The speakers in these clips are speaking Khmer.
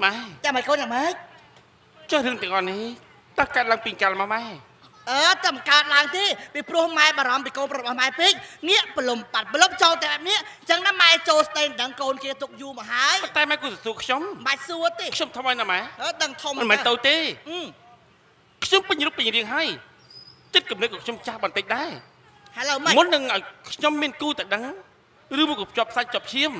ម៉ែ ចាំមិនកូនយ៉ាងម៉េច ចុះរឿងទាំងអស់នេះតើកាត់ឡើងពីកាលមកម៉ែ អឺតែមិនកើតឡើងទេពីព្រោះម៉ែបារម្ភពីកូនប្រុសរបស់ម៉ែពេកងាកប្រលំបាត់ប្រលំចូលតែបែបនេះអញ្ចឹងណាម៉ែចូលស្ដីមិនដឹងកូនគេទុកយូរមកហើយ តែម៉ែគួរសួរខ្ញុំ មិនបាច់សួរទេ ខ្ញុំធំហើយណាម៉ែ អឺដឹងធំ មិនមែនទៅទេ អឺ ខ្ញុំពេញរូបពេញរាងហើយចិត្តគំនិតក៏ខ្ញុំចាស់បន្តិចដែរ ហើយឡើយម៉េច មុននឹងឲ្យខ្ញុំមានគូតែដឹងឬមកក៏ជាប់សាច់ជាប់ឈាម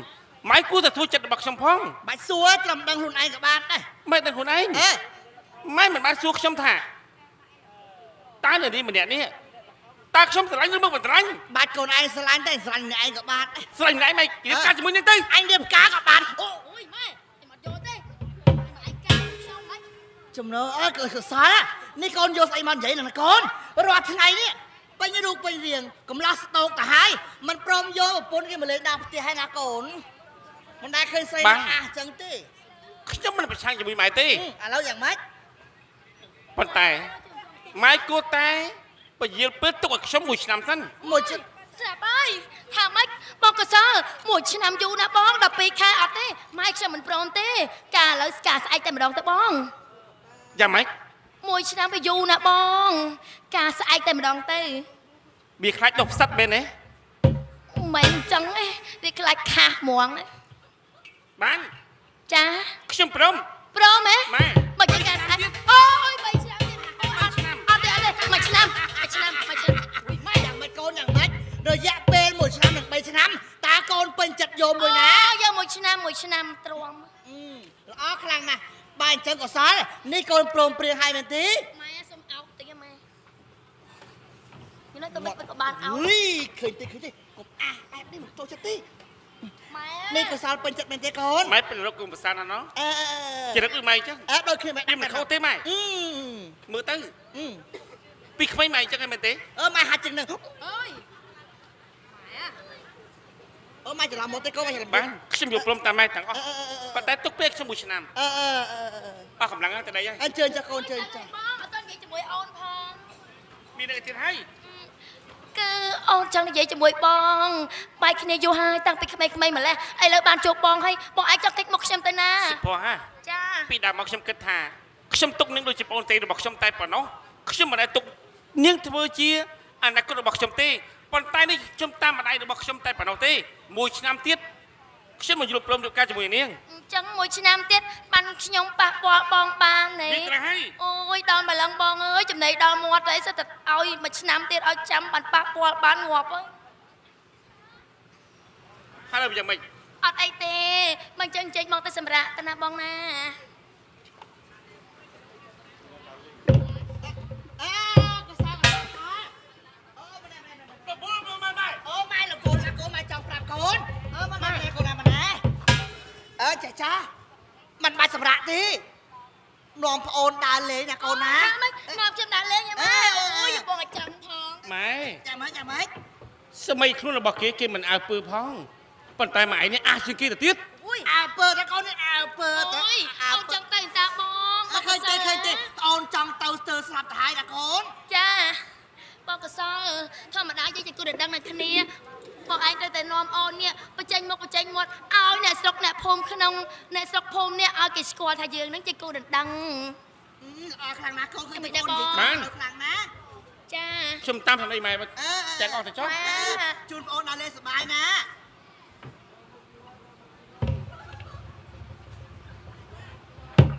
ម៉ែគួរតែធ្វើចិត្តរបស់ខ្ញុំផង បាច់សួរត្រឹមដឹងខ្លួនឯងក៏បានដែរ ម៉ែដឹងខ្លួនឯង អេ ម៉ែមិនបានសួរខ្ញុំថាតើនៅនេះម្នាក់នេះតើខ្ញុំស្រឡាញ់ឬមកមិនស្រឡាញ់ បាច់កូនឯងស្រឡាញ់តែស្រឡាញ់ម្នាក់ឯងក៏បានដែរ ស្រឡាញ់ម្នាក់ឯងម៉ែរៀបការជាមួយនឹងទៅ អញរៀបការក៏បានអូ អូយម៉ែខ្ញុំអត់យកទេម៉ែឯងការខ្ញុំហ៎ ចំណើអើកុសលនេះកូនយកស្អីមកនិយាយនឹងកូនរាល់ថ្ងៃនេះពេញរូបពេញរាងកំឡោះស្ដោកទៅហើយមិនព្រមយកប្រពន្ធគេមកលេងដល់ផ្ទះហើយណាកូនមិនដែលឃើញស្រីណាអះចឹងទេ ខ្ញុំមិនប្រឆាំងជាមួយម៉ែទេ ឥឡូវយ៉ាងម៉េច ប៉ុន្តែម៉ែគួរតែពយាលពេលទុកឲ្យខ្ញុំមួយឆ្នាំសិន មួយជិត ស្រាប់ហើយថាម៉េចបងកសលមួយឆ្នាំយូរណាស់បង12ខែអត់ទេម៉ែខ្ញុំមិនព្រមទេ ការឥឡូវស្ការស្អែកតែម្ដងទៅបង យ៉ាងម៉េច មួយឆ្នាំវាយូរណាស់បង ការស្អែកតែម្ដងទៅ វាខ្លាចដុះផ្សិតមែនទេ មិនអញ្ចឹងទេវាខ្លាចខាស់ហ្មង បាន ចា ខ្ញុំព្រម ព្រមហ៎ ម៉ែ មកជាការស្អែកអូយ3ឆ្នាំទៀតអូអត់អត់ទេអត់ទេមួយឆ្នាំមួយឆ្នាំមួយឆ្នាំ អូយម៉ែយ៉ាងម៉េចកូនយ៉ាងម៉េចរយៈពេលមួយឆ្នាំនិង3ឆ្នាំតើកូនពេញចិត្តយកមួយណា អូយកមួយឆ្នាំមួយឆ្នាំទ្រាំ ល្អខ្លាំងណាស់បើអញ្ចឹងកុសលនេះកូនព្រមព្រៀងហើយមែនទេ ម៉ែសុំអោបតិចម៉ែញ៉ឹងទៅមិនក៏បានអោប អុយឃើញទេឃើញទេកុំអះបែបនេះមិនចូលចិត្តទេ ម៉ែ នេះកុសលពេញចិត្តមែនទេកូន ម៉ែเป็นរកគុំប្រសានណាណោះ អឺ ចរិតដូចម៉ែអញ្ចឹង អឺដូចគ្នាម៉ែ វាមិនខុសទេម៉ែ អឺ មើលទៅ អឺ ពីក្មេងម៉ែអញ្ចឹងឯងមែនទេ អឺម៉ែហាត់ជាងនឹង អើយម៉ែ អឺម៉ែច្រឡំមកទេកូនម៉ែច្រឡំ បានខ្ញុំយល់ព្រមតាមម៉ែទាំងអស់ អឺ ប៉ុន្តែទុកពេលខ្ញុំមួយឆ្នាំ អឺអឺ អស់កម្លាំងហើយទៅដីហើយ អញ្ជើញចាកូនជើញចា បងអត់ទាន់និយាយជាមួយអូនផង មានអីទៀតហើយ គឺអូនចង់និយាយជាមួយបងបែកគ្នាយូរហើយតាំងពីក្មេងៗម្លេះឥឡូវបានជួបបងហើយបងឯងចង់តិចមកខ្ញុំទៅណា សិផោះហា ចា ពីដើមមកខ្ញុំគិតថាខ្ញុំទុកនាងដូចជាប្អូនទេរបស់ខ្ញុំតែប៉ុណ្ណោះខ្ញុំមិនដែលទុកនាងធ្វើជាអនាគតរបស់ខ្ញុំទេប៉ុន្តែនេះខ្ញុំតាមម្ដាយរបស់ខ្ញុំតែប៉ុណ្ណោះទេមួយឆ្នាំទៀតខ្ញុំមិនយល់ព្រមរៀបការជាមួយនាង អញ្ចឹងមួយឆ្នាំទៀតបានខ្ញុំប៉ះពាល់បងបានទេ នេះត្រូវហើយ អូយដល់ម្លឹងបងអើយចំណៃដល់មាត់អីសិតតែឲ្យមួយឆ្នាំទៀតឲ្យចាំបានប៉ះពាល់បានងាប់ហើយ ហើយដល់យ៉ាងម៉េច អត់អីទេមិនចឹងចេញមកទៅសម្រាប់ទៅណាបងណា អើកុសលកុសលអូម៉ែម៉ែ បបួលមកម៉ែ អូម៉ែលោកកូនណាកូនម៉ែចង់ប្រាប់កូនអឺមកម៉ែកូនណាម៉ែអើចាចាមិនបាច់សម្រាប់ទេនាំប្អូនដើរលេងណាកូនណា ចាំមិននាំខ្ញុំដើរលេងហ៎ម៉ែអូយបងឲ្យចាំផង ម៉ែ ចាំម៉េចចាំម៉េច សម័យខ្លួនរបស់គេគេមិនអើពើផងប៉ុន្តែម៉ែឯងនេះអះជាងគេទៅទៀត អូយ អើពើតែកូននេះអើពើ អូយអូនចង់ទៅតាបង អើឃើញទេឃើញទេប្អូនចង់ទៅស្ទើស្លាប់ទៅហើយណាកូន ចាបងកសលធម្មតាយើងជាគូដណ្ដឹងនឹងគ្នាបងឯងត្រូវតែនាំអូននេះបញ្ចេញមុខបញ្ចេញមាត់ឲ្យអ្នកស្រុកអ្នកភូមិក្នុងអ្នកស្រុកភូមិនេះឲ្យគេស្គាល់ថាយើងនឹងជាគូដណ្ដឹង ល្អខ្លាំងណាស់កូនឃើញកូននិយាយខ្លាំងណាស់ ចា ខ្ញុំតាមសម្ដីម៉ែ អឺ ទាំងអស់ទៅចុះ ជូនប្អូនដើរលេងសប្បាយណា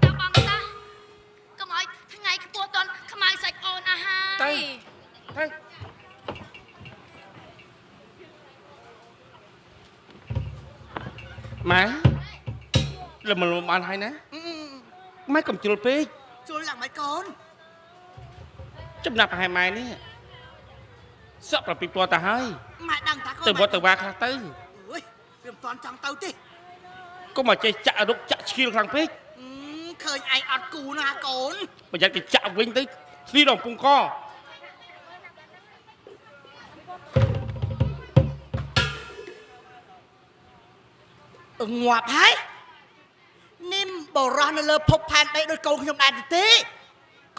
តើបងតាកុំឲ្យថ្ងៃខ្ពស់តន់ខ្មៅសាច់អូនអស់ហើយ ទៅទៅម៉ែលំលំបានហើយណាម៉ែកុំជ្រុលពេក ជួលយ៉ាងម៉េចកូន ចំណាប់ប្រហែលម៉ែនេះសក់7ពណ៌ទៅហើយ ម៉ែដឹងតាកូន ទៅវត្តទៅវាខ្លះទៅ អូយវាមិនតាន់ចង់ទៅទេ កុំមកចេះចាក់រុកចាក់ឈៀលខ្លាំងពេក ឃើញឯងអត់គូណាកូន ប្រយ័ត្នគេចាក់វិញទៅធ្លីដល់ពងក ងាប់ហើយនេះបរោះនៅលើភពផែនដីដូចកូនខ្ញុំដែរទេ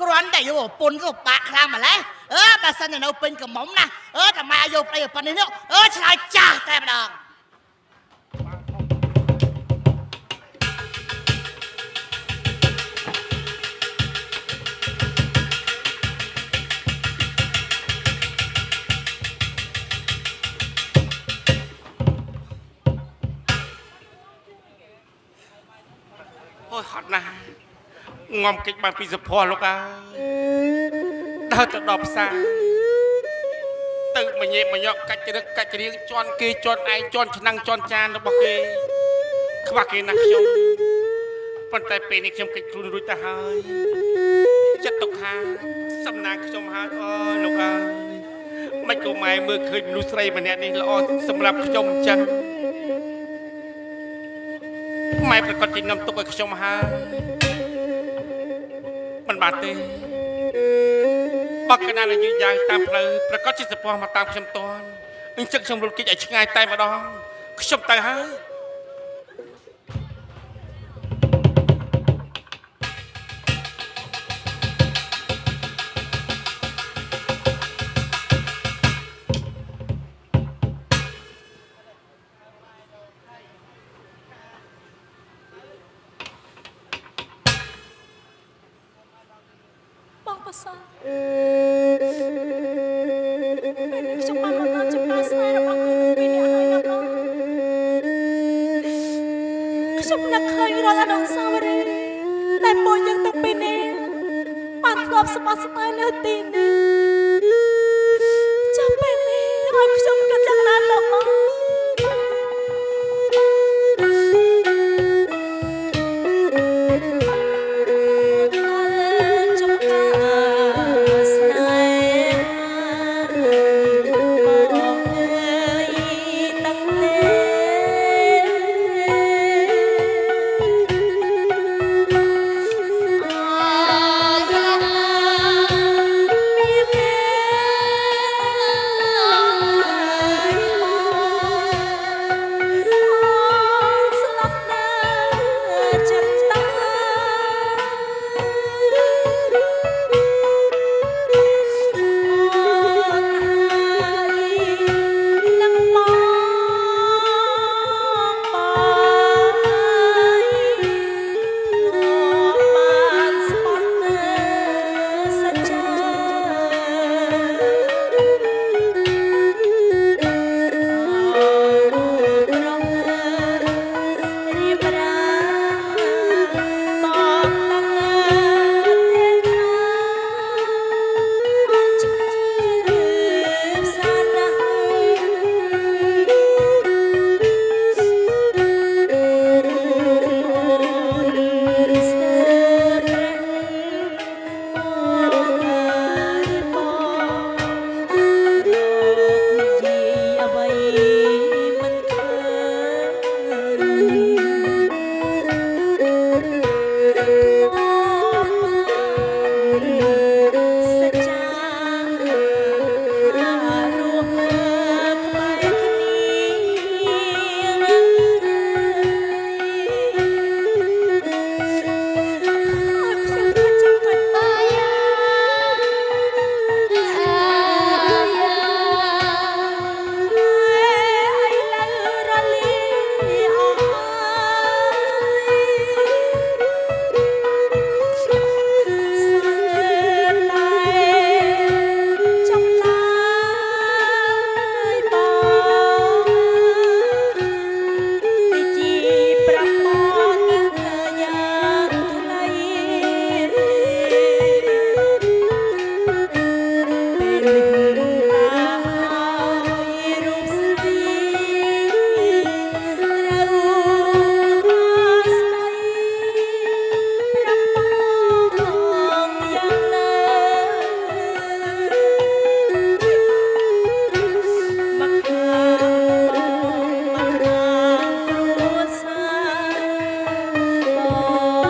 គ្រាន់តែយកប្រពន្ធទៅបាក់ខ្លាំងម្ល៉េះអឺបើសិនតែនៅពេញកំមុំណាអឺតែម៉ែយកប្តីប្រពន្ធនេះអឺឆ្លើយចាស់តែម្ដង អូយហត់ណាស់ងំកិច្ចបានពីសុភ័ក្រលោកអើយដើរទៅដល់ផ្សារទៅមញេមញក់កាច់រឹកកាច់រៀងជន់គេជន់ឯងជន់ឆ្នាំងជន់ចានរបស់គេខ្វះគេណាស់ខ្ញុំប៉ុន្តែពេលនេះខ្ញុំកិច្ចខ្លួនរួចទៅហើយចិត្តទុកថាសំណាងខ្ញុំហើយអូលោកអើយមិនក៏ម៉ែមើលឃើញមនុស្សស្រីម្នាក់នេះល្អសម្រាប់ខ្ញុំអញ្ចឹងម៉ែប្រកាសជានាំទុកឲ្យខ្ញុំហើយមិនបានទេបើកណានយឺយ៉ាងតាមផ្លូវប្រកាសជាសពស់មកតាមខ្ញុំតន់អញ្ចឹងខ្ញុំរត់គេចឲ្យឆ្ងាយតែម្ដងខ្ញុំទៅហើយ បងប្រសងពេលនេះខ្ញុំបានមកដល់ចម្ការស្នេហ៍របស់คุณទាំងពីរនាក់ហើយណាបងខ្ញុំនឹកឃើញរាល់អនុស្សាវរីយ៍ដែលពួកយើងទាំងពីរនេះបានធ្លាប់ស្បោះស្បើយនៅទីនេះចាំពេលនេះឲ្យខ្ញុំគិតយ៉ាងណាទៅបង ចំការស្នេហ៍បងអើយដឹងទេមានគេបងស្លាប់ណាស់ចិត្តតា នឹងបងបងអើយបានស្មត់សច្ចាត្រង់រៀបរាបងតាំងទេថាឈឺសាណាស់ ស្ទើរព្រះបងអើយបងលោកនិយាយអ្វីមិនឃើញសច្ចារួមក្បែរគ្នាខ្ញុំក៏ចង់មិនបាន ឥឡូវរលាអស់ហើយសើតែចំឡាយបងពីជាប្រព័ន្ធយ៉ាងខ្លី ពេលនេះតាមឲ្យរូបស្រីត្រូវអាស្រ័យប្រាប់បងយ៉ាងណាមកខាងបងមកខាងគ្រួសារប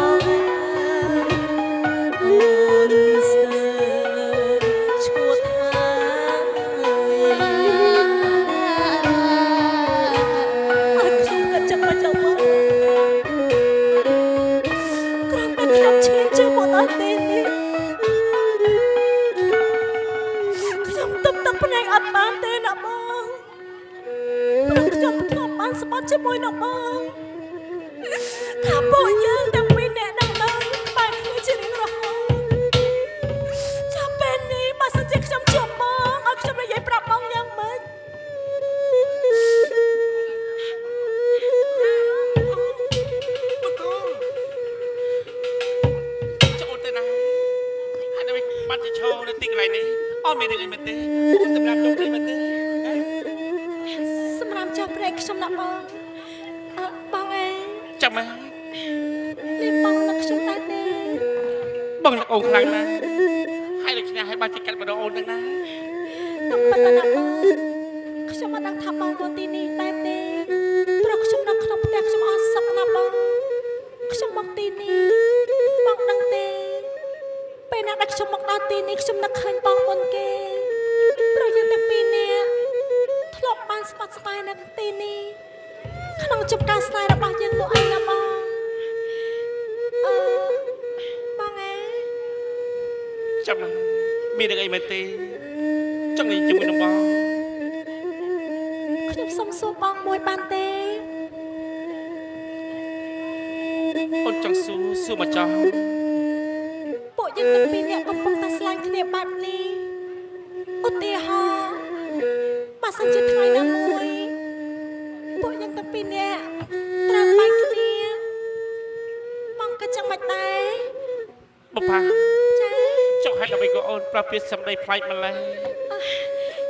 ងអូនស្ទើរឈួតថាឲ្យខ្ញុំក៏ចឹងមកចង់មកគ្រាន់តែខ្ញុំឈានជើងមកដល់ទីនេះខ្ញុំទប់ទឹកភ្នែកអត់បានទេណាបងព្រោះខ្ញុំធ្លាប់បានស្បត់ជាមួយណាបងថាពួកយើងទាំងពីរនាក់នឹងនៅក្បែរគ្នាជារៀងរហូតចាំពេលនេះបើសិនជាខ្ញុំជួបបងឲ្យខ្ញុំនិយាយប្រាប់បងយ៉ាងម៉េច បកូល អូនមានរឿងអីមែនទេអូនសម្រាប់ជុំអីមែនទេហ៎ សម្រាប់ចោះព្រែកខ្ញុំណាបងអើបងអេ ចាំម៉េច នេះបងនឹកខ្ញុំដែរទេ បងនឹកអូនខ្លាំងណាស់ហើយដូច្នេះហើយបានជាកាត់ម្ដងអូននឹងណា នឹកប៉ុណ្ណាបងខ្ញុំមិនដឹងថាបងទៅទីនេះតែទេព្រោះខ្ញុំនៅក្នុងផ្ទះខ្ញុំអត់សុខណាបងខ្ញុំមកទីនេះបងដឹងទេពេលណាដែលខ្ញុំមកដល់ទីនេះខ្ញុំនឹកឃើញបងមុនគេព្រោះយើងទាំងពីរនាក់ធ្លាប់បានស្បាត់ស្បាយនៅទីនេះក្នុងចំការស្នេហ៍របស់យើងនោះឯងណាបងអឺបងអេ ចាំម៉េចមានរឿងអីមែនទេចង់និយាយជាមួយនឹងបង ខ្ញុំសុំសួរបងមួយបានទេ អូនចង់សួរសួរមកចង់ ពួកយើងទាំងពីរនាក់កំពុងតែស្លាញ់គ្នាបែបនេះឧទាហរណ៍បើសិនជាថ្ងៃណាមួយពួកយើងទាំងពីរនាក់ត្រូវបែកគ្នាបងក៏ចឹងមិនដែរ បុប្ផា ចា ចុះហេតុអ្វីក៏អូនប្រាប់ពាក្យសម្ដីប្លែកម្ល៉េះ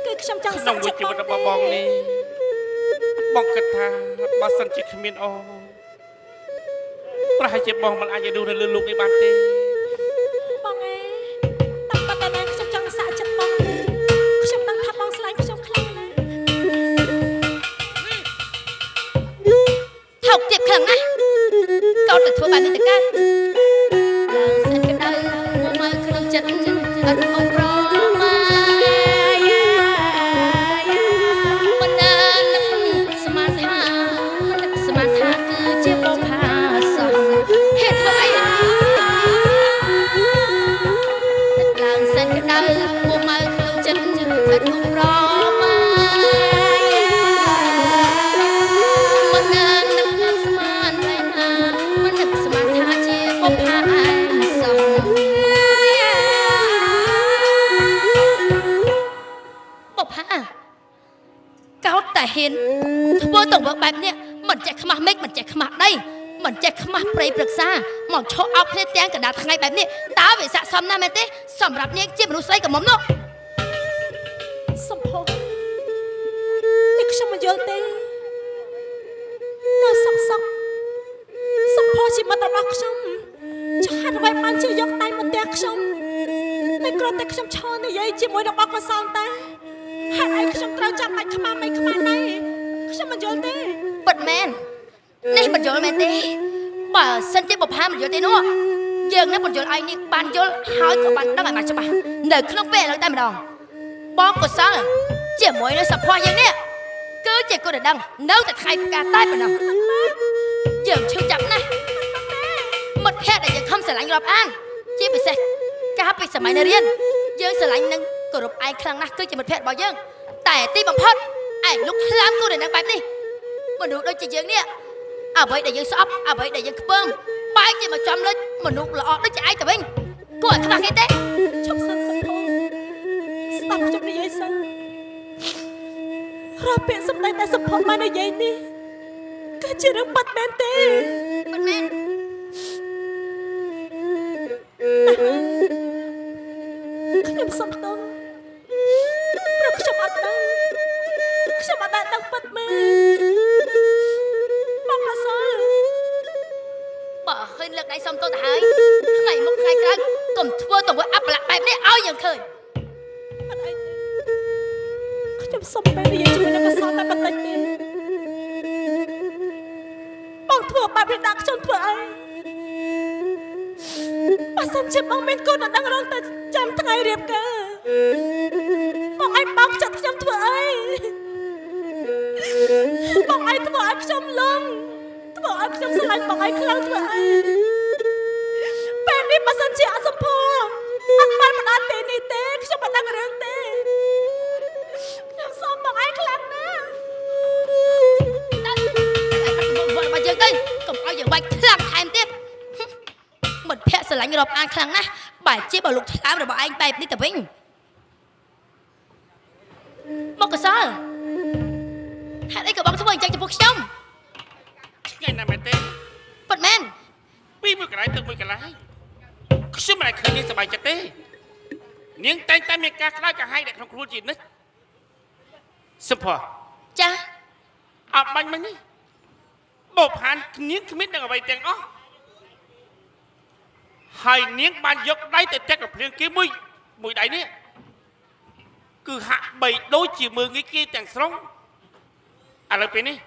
គឺខ្ញុំចង់ ក្នុងមួយជីវិតរបស់បងនេះបងគិតថាបើសិនជាគ្មានអូនប្រហែលជាបងមិនអាចរស់នៅលើលោកនេះបានទេ បងអេតាមពិតតែណាខ្ញុំចង់សាកចិត្តបងទេខ្ញុំដឹងថាបងស្លាញ់ខ្ញុំខ្លាំងណាស់ ថោកទាបខ្លាំងណាស់កោតទៅធ្វើបែបនេះទៅកើតឡើងសិនក្តៅមកមើលក្នុងចិត្តអត់អប្រមាមិនណានឹកស្មានថានឹកស្មានថាគឺជាបុផាសោះហេតុធ្វើអីនឹកឡើងសិនក្តៅមកមើលក្នុងចិត្តអត់អប្រមា មិនណានឹកស្មានឯណាមិននឹកស្មានថាជាបុប្ផាសោះបុប្ផាកោតតែហ៊ានធ្វើទៅវើបែបនេះមិនចេះខ្មាស់មេឃមិនចេះខ្មាស់ដីមិនចេះខ្មាស់ព្រៃព្រឹក្សាមកឈរអោបគ្នាទាំងកណ្ដាលថ្ងៃបែបនេះតើវាស័ក្តិសមណាស់មែនទេសម្រាប់នាងជាមនុស្សស្រីកំមុំនោះ សំភពនេះខ្ញុំមិនយល់ទេនៅសុកសុកសំភពជាមិត្តរបស់ខ្ញុំចុះហេតុអ្វីបានជាយកដៃមកទះខ្ញុំតែគ្រាន់តែខ្ញុំឈរនិយាយជាមួយនឹងបងកសោនតាហេតុអីខ្ញុំត្រូវចាំបាច់ខ្មាស់មិនខ្មាស់ដៃខ្ញុំមិនយល់ទេ ពិតមែននេះមិនយល់មែនទេបើសិនជាបុប្ផាមិនយល់ទេនោះយើងនឹងបញ្យល់ឯងនេះបានយល់ហើយក៏បានដឹងឲ្យបានច្បាស់នៅក្នុងពេលឥឡូវតែម្ដងបងកុសលជាមួយនឹងសភ័សយើងនេះគឺជាគុណដឹងនៅតែថ្ងៃប្រកាសតែប៉ុណ្ណោះយើងឈឺចាប់ណាស់មិត្តភក្តិដែលយើងខំស្រឡាញ់រាប់អានជាពិសេសកាលពីសម័យនៅរៀនយើងស្រឡាញ់នឹងគោរពឯងខ្លាំងណាស់គឺជាមិត្តភក្តិរបស់យើងតែទីបំផុតឯងលុកថ្លើមគុណដឹងបែបនេះ មនុស្សដូចជាយើងនេះអ្វីដែលយើងស្អប់អ្វីដែលយើងខ្ពើមបែកជាមកចំលុចមនុស្សល្អដូចជាឯងទៅវិញគួរឲ្យខ្មាស់គេទេ ឈប់សិនសំភពស្ដាប់ខ្ញុំនិយាយសិនរាល់ពាក្យសម្ដីដែលសំភពបាននិយាយនេះគឺជារឿងពិតមែនទេ មិនមែន ខ្ញុំសុំទោសព្រោះខ្ញុំអត់ដឹងខ្ញុំអត់ដែលដឹងពិតមែនបងអសល បើឃើញលើកដៃសុំទោសទៅហើយថ្ងៃមុខថ្ងៃក្រោយកុំធ្វើទង្វើអបល័កបែបនេះឲ្យយើងឃើញ អត់អីទេខ្ញុំសុំពេលនិយាយជាមួយនឹងកសលតែបន្តិចទេបងធ្វើបែបនេះដាក់ខ្ញុំធ្វើអីបើសិនជាបងមានកូនដល់ដឹងរងតែចាំថ្ងៃរៀបការបងឯងបោកចិត្តខ្ញុំធ្វើអីបងឯងធ្វើឲ្យខ្ញុំលងធ្វើឲ្យខ្ញុំស្រឡាញ់បងឯងខ្លាំងធ្វើអីពេលនេះបើសិនជាអសុភអត់បានមកដល់ទីនេះទេខ្ញុំមិនដឹងរឿងទេខ្ញុំសូមបងឯងខ្លាំងណាស់ ទៅឲ្យបាត់មុខវត្តរបស់យើងទៅកុំឲ្យយើងវាយខ្លាំងថែមទៀតមិត្តភក្តិស្រឡាញ់រាប់អានខ្លាំងណាស់បែរជាបើលោកថ្លើមរបស់ឯងបែបនេះទៅវិញមកកសលហេតុអីក៏បងធ្វើអញ្ចឹងចំពោះខ្ញុំ ឆ្ងាញ់ណាស់មែនទេ ពិតមែន ពីមួយកន្លែងទៅមួយកន្លែងខ្ញុំមិនដែលឃើញនាងសប្បាយចិត្តទេ នាងតែងតែមានការក្តៅក្រហាយដែលក្នុងខ្លួនជានិច្ចសំផស្ស ចា អបាញ់មិញនេះបបហាននាងគ្មានដឹងអ្វីទាំងអស់ហើយនាងបានយកដៃទៅតាក់កំភ្លៀងគេមួយមួយដៃនេះគឺហាក់បីដូចជាមើងងាយគេទាំងស្រុងឥឡូវពេលនេះ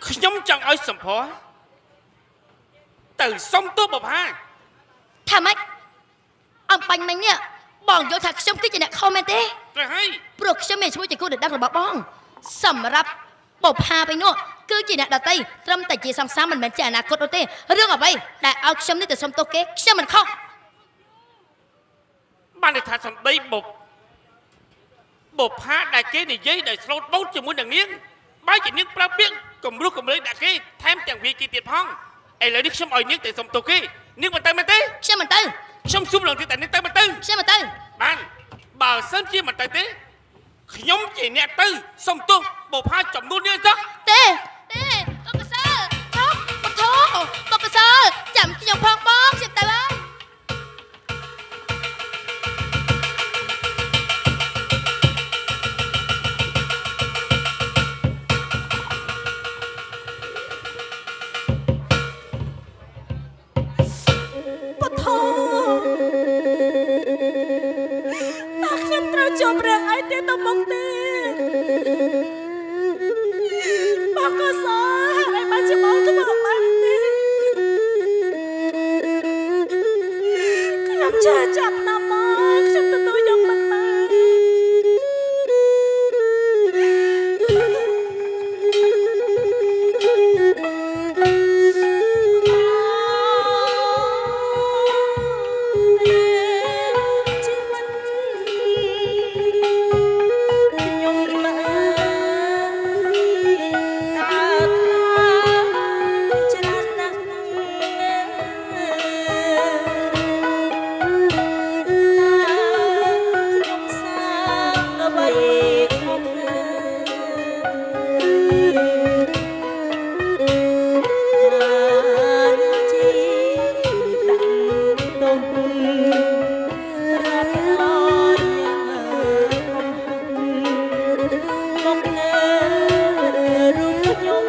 ខ្ញុំចង់ឲ្យសំផស្សទៅសុំទោសបបហា ថាម៉េចអំបញ្ញមិញនេះបងយល់ថាខ្ញុំគឺជាអ្នកខុសមែនទេ ត្រូវហើយ ព្រោះខ្ញុំមានឈ្មោះជាគូដណ្ដឹងរបស់បងសម្រាប់បុប្ផាវិញនោះគឺជាអ្នកដតីត្រឹមតែជាសង្សារមិនមែនជាអនាគតនោះទេរឿងអ្វីដែលឲ្យខ្ញុំនេះទៅសុំទោសគេខ្ញុំមិនខុស បានន័យថាសម្ដីបុបបុផាដែលគេនិយាយដោយស្លូតបូតជាមួយនឹងនាងបើជានាងប្រើពាក្យគំរោះគំលែកដាក់គេថែមទាំងវាយគេទៀតផងឥឡូវនេះខ្ញុំឲ្យនាងទៅសុំទោសគេនាងមិនទៅមែនទេ ខ្ញុំមិនទៅ ខ្ញុំស៊ូមឡើងទៀតតែនាងទៅមិនទៅ ខ្ញុំមិនទៅ បានបើសិនជាមិនទៅទេខ្ញុំជាអ្នកទៅសុំទោសបុផាចំនួននាងសោះ ទេទេបងកសលឈប់បធោបងកសលចាំខ្ញុំផងបងខ្ញុំទៅហើយ ពធតើខ្ញុំត្រូវជួបរឿងអីទៀតទៅមុខទេបងកុសលហេតុអីបានជាបងធ្វើបែបនេះខ្ញុំជឿចាប់ណាស់មកខ្ញុំទទួលយកមិនបាន ជីវិតខ្ញុំបានកើតឡើងច្រើនណាស់ខ្ញុំសាងអ្វីខុសបានជាដាក់ទោស រាប់អត់យ៉ាងកំហុសមកលើរូបខ្ញុំ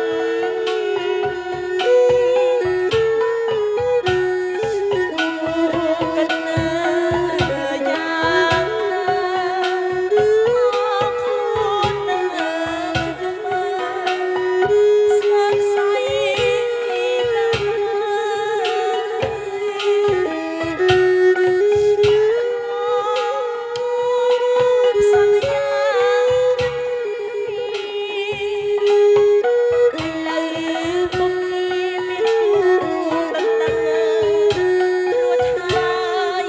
គិតណាយ៉ាងមកខ្លួននឹងខ្ញុំមើលស្នាខ្សែ សន្យាឥឡូវពុំមានគូដណ្ដឹងរួចហើយ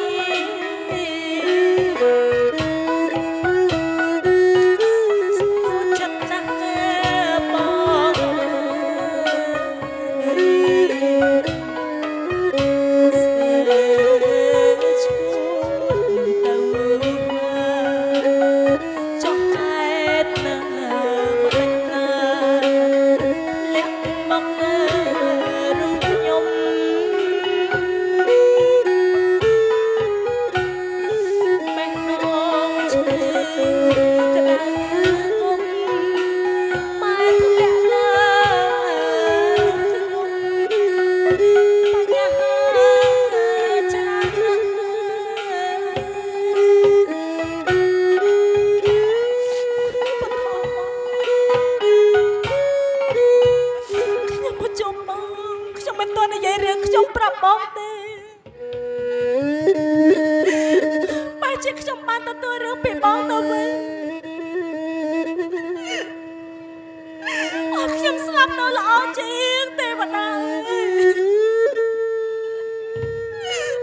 ចិត្តណាស់បង ស្ទើឈួនទៅចង់ហេតុណាមិនណាលាក់មកលើរូបខ្ញុំបេះដូងឈឺក្តៅគុំម៉ែធ្លាក់លើខ្ញុំ បញ្ហាច្រើនណាស់ខ្ញុំប្រជុំបងខ្ញុំមិនទាន់និយាយរឿងខ្ញុំប្រាប់បងទេបែរជាខ្ញុំបានទទួលរឿងពីបងទៅវិញអស់ខ្ញុំស្លាប់នៅល្អជាងទេវតាអើយ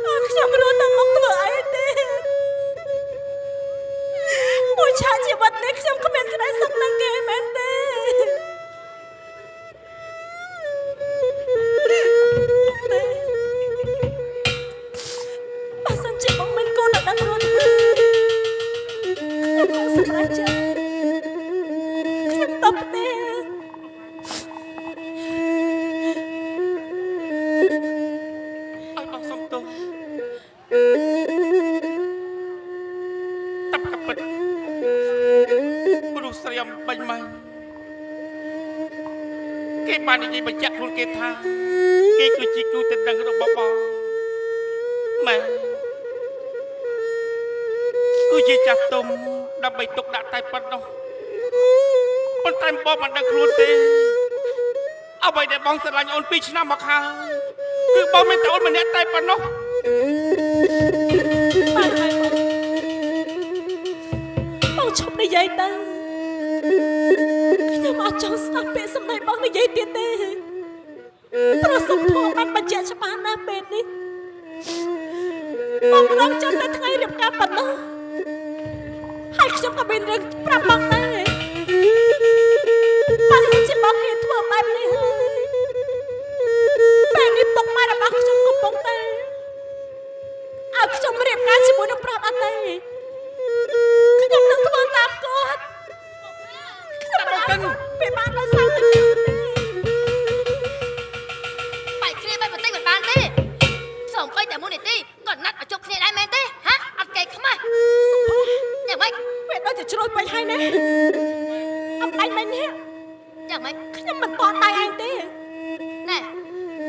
អស់ខ្ញុំរស់ទៅមុខធ្វើអីទេមួយឆាកជីវិតនេះខ្ញុំគ្មានក្តីសុខនឹងគេមែនទេ បើសិនជាបងមិនកូនដល់ដឹងរត់ខ្ញុំនឹងសម្រេចចិត្តខ្ញុំតបទេ បាននិយាយបញ្ជាក់ខ្លួនគេថាគេគឺជាគូដណ្ដឹងរបស់បងម៉ែគឺជាចាស់ទុំដើម្បីទុកដាក់តែប៉ុណ្ណោះប៉ុន្តែបងមិនដឹងខ្លួនទេអ្វីដែលបងស្រឡាញ់អូន2ឆ្នាំមកហើយគឺបងមានតែអូនម្នាក់តែប៉ុណ្ណោះ បានហើយបងបងឈប់និយាយទៅខ្ញុំអត់ចង់ស្ដាប់ពាក្យសម្ដីបងនិយាយទៀតទេព្រោះសុភ័ណ្ឌបានបញ្ជាក់ច្បាស់ណាស់ពេលនេះបងរងចាំតែថ្ងៃរៀបការប៉ុណ្ណោះហើយខ្ញុំក៏មានរឿងប្រាប់បងដែរបើសិនជាបងហ៊ានធ្វើបែបនេះហើយពេលនេះពុកម៉ែរបស់ខ្ញុំកំពុងតែ ឲ្យខ្ញុំរៀបការជាមួយនឹងប្រាប់អត់ទេខ្ញុំនឹងធ្វើតាមគាត់ខ្ញុំមិនឲ្យគាត់ពិបាកដោយសារតែខ្ញុំទេ បែកគ្នាបែកបន្តិចមិនបានទេសូម្បីតែមួយនាទីក៏ណាត់ឲ្យជប់គ្នាដែរមែនទេហ៎អត់កេខ្មាស់ សុភ័ក្រ យ៉ាងម៉េច វាដូចជាជ្រុលពេកហើយណាអំបាញ់មិញនេះ យ៉ាងម៉េច ខ្ញុំមិនតន់ដៃឯងទេ ណែ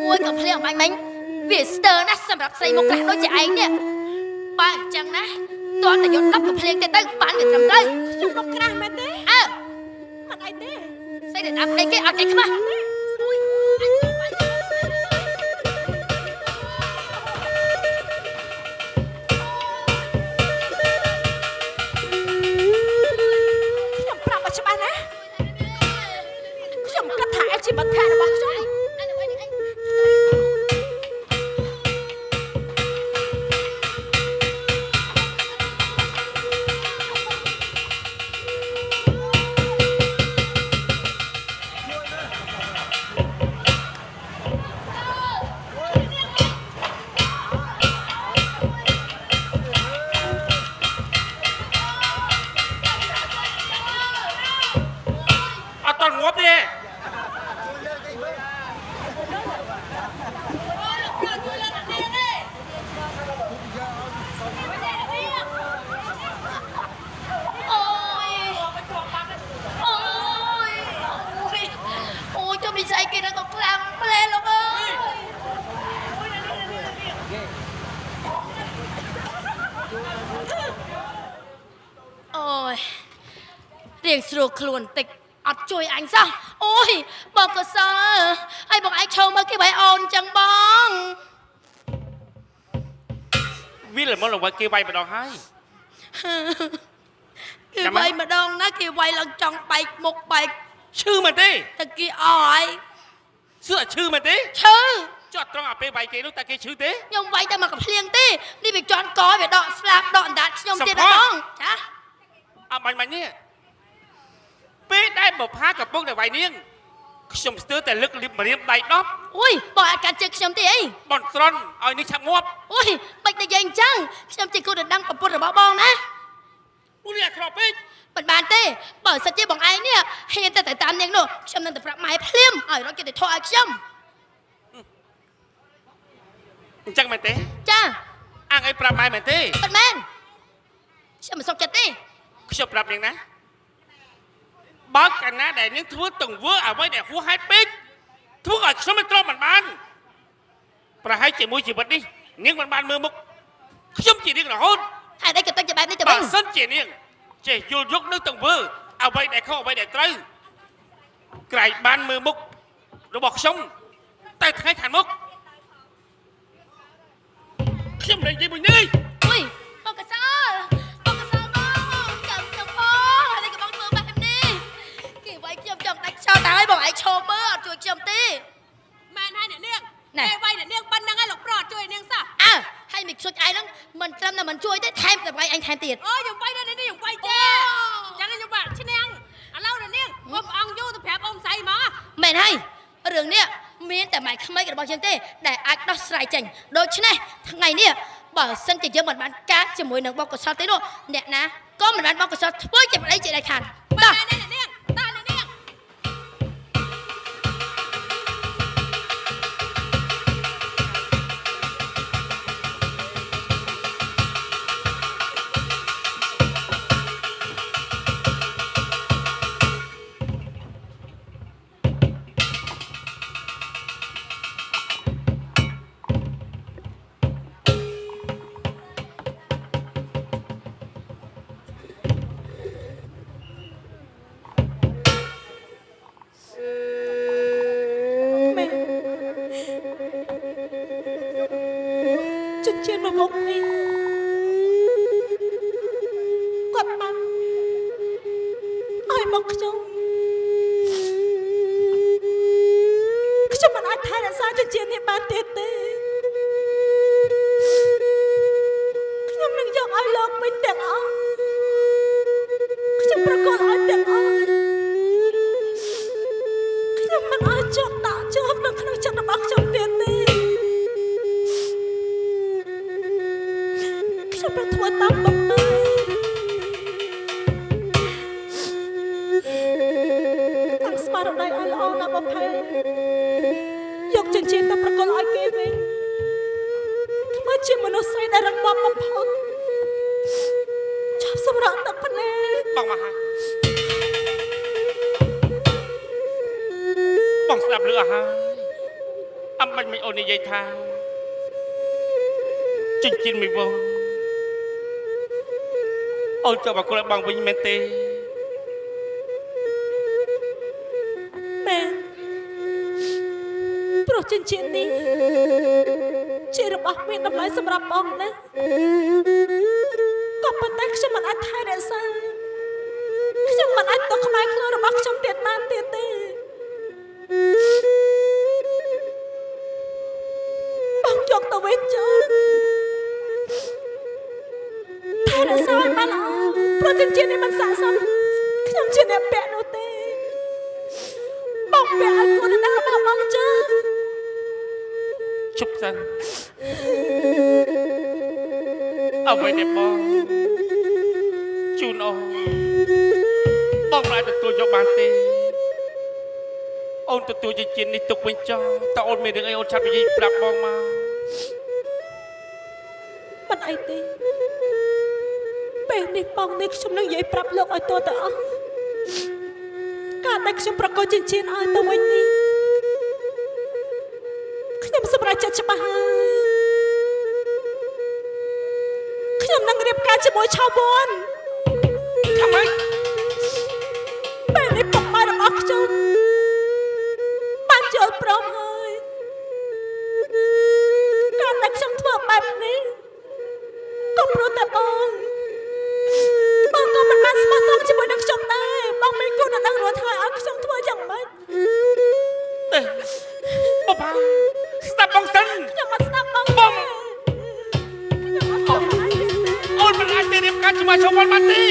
មួយក៏ភ្លៀងអំបាញ់មិញវាស្ទើរណាស់សម្រាប់ស្រីមុខក្រាស់ដូចជាឯងនេះបើអញ្ចឹងណាតើតែយក10ក៏ភ្លៀងទេទៅបានវាត្រឹមត្រូវ ខ្ញុំមកក្រាស់មែនទេ អើ មិនអីទេ ស្អីដែលតាមប្តីគេអត់កេខ្មាស់អូយអញទៅបាញ់ ខ្ញុំប្រាប់ឲ្យច្បាស់ណាខ្ញុំគិតថាឯងជាមិត្តភក្តិរបស់ខ្ញុំ អញទៅអញ អត់តន់ងាប់ទេ អូយអូយអូយអូយចុះមានស្អីគេនៅក៏ខ្លាំងផ្លែលោកអើយអូយរៀងស្រួលខ្លួនបន្តិចអត់ជួយអញសោះអូយបងកសលហើយបងឯងឈោមកគេបាយអូនចឹងបង វាល្មមល្មមគេវាយម្ដងហើយ គេវាយម្ដងណាគេវាយឡើងចង់បែកមុខបែក ឈឺមែនទេ តើគេអស់ហើយ សឿអត់ឈឺមែនទេ ឈឺ ចុះត្រង់អាពេលវាយគេនោះតែគេឈឺទេ ខ្ញុំវាយតែមកកំភ្លៀងទេនេះវាជន់កវាដកស្លាប់ដកអណ្ដាតខ្ញុំទៀតណាបងចា អត់បាញ់បាញ់នេះពេលដែលបុផាកំពុងតែវាយនាងខ្ញុំស្ទើរតែលើកលៀបម្រាមដៃ10 អូយបងអាចកាត់ជើងខ្ញុំទេអី បនត្រន់ឲ្យនេះឆាប់ងាប់ អូយបាច់តែយាយអញ្ចឹងខ្ញុំជាគូដណ្ដឹងប្រពន្ធរបស់បងណា ពួកនេះអាក្រក់ពេក មិនបានទេបើសិនជាបងឯងនេះហ៊ានតែទៅតាមនាងនោះខ្ញុំនឹងទៅប្រាប់ម៉ែភ្លាមឲ្យរកគេទៅធေါ်ឲ្យខ្ញុំ អញ្ចឹងមែនទេ ចា អាងអីប្រាប់ម៉ែមែនទេ មិនមែនខ្ញុំមិនសុខចិត្តទេ ខ្ញុំប្រាប់នាងណាបើកាលណាដែលនាងធ្វើទង្វើអ្វីដែលហួសហេតុពេកធ្វើឲ្យខ្ញុំមិនទ្រាំមិនបានប្រហែលជាមួយជីវិតនេះនាងមិនបានមើលមុខខ្ញុំជានាងរហូត ហេតុអីក៏ទៅជាបែបនេះទៅ បើ វិញ សិនជានាងចេះយល់យកនៅទង្វើអ្វីដែលខុសអ្វីដែលត្រូវក្រែងបានមើលមុខរបស់ខ្ញុំតែថ្ងៃខាងមុខខ្ញុំមិននិយាយមួយនេះ អុយបងកសលបងកសលបងចាំខ្ញុំផងហើយនេះក៏បងធ្វើបែបនេះគេវាយខ្ញុំចង់ដាច់ខ្យល់តើឲ្យបងឯងឈោមើលអត់ជួយខ្ញុំទេ មែនហើយអ្នកនាង ណែ គេវាយអ្នកនាងប៉ុណ្្នឹងហើយលោកប្រុសអត់ជួយអ្នកនាងសោះ អើហើយមិនខ្ជុចឯងហ្នឹងមិនត្រឹមតែមិនជួយទេថែមតែវាយអញថែមទៀត អូយខ្ញុំវាយដល់អ្នកនាងខ្ញុំវាយទេចឹងខ្ញុំបាក់ឈ្នះឥឡូវអ្នកនាងបងព្រះអង្គយូរទៅប្រាប់អ៊ំស្អីមក មែនហើយរឿងនេះមានតែម៉ែក្មេករបស់យើងទេដែលអាចដោះស្រាយចេញដូច្នេះថ្ងៃនេះបើសិនជាយើងមិនបានការជាមួយនឹងបងកុសលទេនោះអ្នកណាក៏មិនបានបងកុសលធ្វើជាប្តីជាដាច់ខាត មែ តោះ នហើយអ្នកនាងតើអ្នកនាង ចិញ្ចៀនមួយវងនេះគាត់បានឲ្យមកខ្ញុំខ្ញុំមិនអាចថែរក្សាចិញ្ចៀននេះបានទៀតទេខ្ញុំនឹងយកឲ្យលោកវិញទាំងអស់ខ្ញុំប្រគល់ឲ្យទាំងអស់ខ្ញុំមិនឲ្យជាប់ដាក់ជាប់នៅក្នុងចិត្តរបស់ខ្ញុំទៀតទេខ្ញុំប្រធ្វើតាមបំណងតាំងស្មារតីឲ្យល្អណាស់បំផែយកចិញ្ចៀនទៅប្រគល់ឲ្យគេវិញធ្វើជាមនុស្សស្រីដែលរឹងមាំបំផុតចាប់សម្រាប់ទឹកភ្នែក បងមកហើយបងស្ដាប់លឺអស់ហើយអំបាញ់មិនអូននិយាយថាចិញ្ចៀនមួយវងអូនចង់បកគលឲ្យបងវិញមែនទេ មែនព្រោះចិញ្ចៀននេះជារបស់មានតម្លៃសម្រាប់បងណាស់ក៏ប៉ុន្តែខ្ញុំមិនអាចថែរក្សាខ្ញុំមិនអាចទុកក្បែរខ្លួនរបស់ខ្ញុំទៀតបានទៀតទេបងយកទៅវិញចុះថែរក្សាឲ្យបានល្អព្រោះចិញ្ចៀននេះមិនស័ក្តិសមខ្ញុំជាអ្នកពាក់នោះទេ បងពាក់ឲ្យគូននឹងរបស់បងជឿ ជប់សិនអ្វីដែលបងជូនអូនបងមិនអាចទទួលយកបានទេអូនទទួលជាជាតិនេះទុកវិញចោលតើអូនមានរឿងអីអូនឆាប់និយាយប្រាប់បងមក មិនអីទេពេលនេះបងនេះខ្ញុំនឹងនិយាយប្រាប់លោកឲ្យតទៅអស់ការដែលខ្ញុំប្រកល់ចិញ្ចៀនឲ្យទៅវិញនេះខ្ញុំសម្រេចចិត្តច្បាស់ហើយខ្ញុំនឹងរៀបការជាមួយឆាវ័ន ថាម៉េច ពេលនេះពុកម៉ែរបស់ខ្ញុំបានយល់ព្រមហើយការដែលខ្ញុំធ្វើបែបនេះក៏ព្រោះតែបងបងក៏មិនបានស្មោះត្រង់ជាមួយនឹងខ្ញុំដែរបងមិនគួរតែដឹងរួចហើយឲ្យខ្ញុំធ្វើយ៉ាងម៉េច ទេបងផាស្ដាប់បងសិន ខ្ញុំអត់ស្ដាប់បង បង ទេខ្ញុំអត់ស្ដាប់បងទេ អូនមិនអាចទៅរៀបការជាមួយឈប់វ័នបានទេ